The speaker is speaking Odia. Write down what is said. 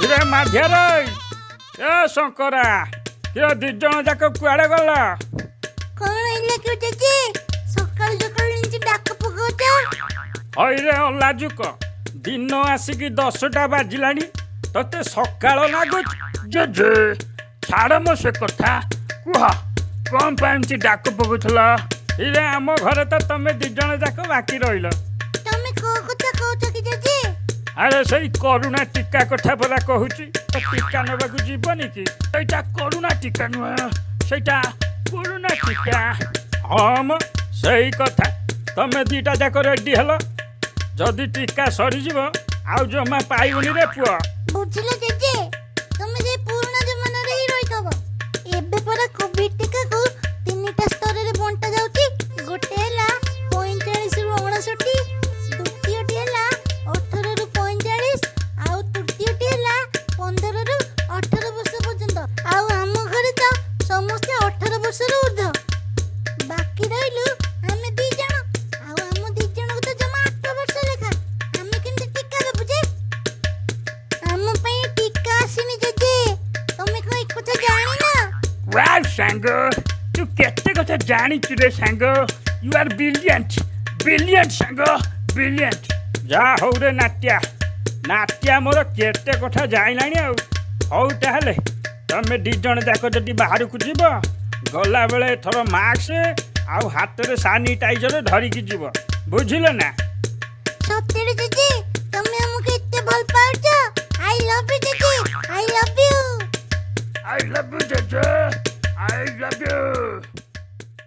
ଇରେ ମାଧିଆରେ, ଏ ଶଙ୍କରା, କିଏ ଦି ଜଣ ଯାକ କୁଆଡ଼େ ଗଲ? କଣ ହେଲା କି ଜେଜେ, ସକାଳୁ ସକାଳୁ ଏମିତି ଡାକ ପକଉଛ? ହଇରେ ଅଲାଜୁକ, ଦିନ ଆସିକି 10ଟା ବାଜିଲାଣି, ତତେ ସକାଳ ଲାଗୁଛି? ଜେଜେ, ଛାଡ଼ ମୋ ସେ କଥା, କୁହ କଣ ପାଇଁ ଏମିତି ଡାକ ପକଉଥିଲ? ଇରେ ଆମ ଘରେ ତ ତମେ ଦି ଜଣ ଯାକ ବାକି ରହିଲ। ତମେ କୋଉ କଥା କହୁଛ କି ଜେଜେ? ଆରେ ସେଇ କରୁଣା ଟୀକା କଥା ପରା କହୁଛି। ତ ଟୀକା ନେବାକୁ ଯିବନି କି? ସେଇଟା କରୁଣା ଟୀକା ନୁହେଁ, ସେଇଟା ପୁରୁଣା ଟୀକା। ହଁ ମ, ସେଇ କଥା। ତମେ ଦିଟା ଯାକ ରେଡି ହେଲ? ଯଦି ଟୀକା ସରିଯିବ ଆଉ ଜମା ପାଇବନି ରେ ପୁଅ। ବୁଝିଲ ଜେଜେ, ତମେ ସେଇ ପୁରୁଣା ଜମାନାରେ ହିଁ ରହିଥିବ। ଏବେ ପରା କୋଭିଡ ଟୀକାକୁ 3ଟା ସ୍ତରରେ ବଣ୍ଟା ଯାଉଛି। ଗୋଟେ ହେଲା 45ରୁ 59, ଦ୍ୱିତୀୟଟି ହେଲା 18ରୁ 45, ଆଉ ତୃତୀୟଟି ହେଲା 15ରୁ 18 ବର୍ଷ ପର୍ଯ୍ୟନ୍ତ। ଆଉ ଆମ ଘରେ ତ ସମସ୍ତେ 18 ବର୍ଷରୁ ଉର୍ଦ୍ଧ୍ୱ, ବାକି ରହିଲୁ ଆମେ ଦି ଜଣ। ଆଉ ଆମ ଦି ଜଣକୁ ତ ଜମା 8 ବର୍ଷ ଲେଖା, ଆମେ କେମିତି ଟୀକା ଦେବୁ ଯେ? ଆମ ପାଇଁ ଟୀକା ଆସିନି ଜେଜେ, ତମେ କଣ ଏ କଥା ଜାଣିନ? ୱାଓ ସାଙ୍ଗ, ତୁ କେତେ କଥା ଜାଣିଛୁ ରେ ସାଙ୍ଗ। You R brilliant, brilliant ସାଙ୍ଗ, ବ୍ରିଲିଏଣ୍ଟ। ଯା ହଉ ରେ ନାଟ୍ୟା, ନାଟ୍ୟା ମୋର କେତେ କଥା ଜାଣିଲାଣି। ଆଉ ହଉ ତାହେଲେ ତମେ ଦି ଜଣ ଯାକ ଯଦି ବାହାରକୁ ଯିବ, ଗଲାବେଳେ ଏଥର ମାସ୍କ ଆଉ ହାତରେ ସାନିଟାଇଜର ଧରିକି ଯିବ, ବୁଝିଲ ନା? ସତରେ ଜେଜେ, ତମେ ଆମକୁ ଏତେ ଭଲ ପାଉଛ? I love you ଜେଜେ, I love you. I love you ଜେଜେ, I love you.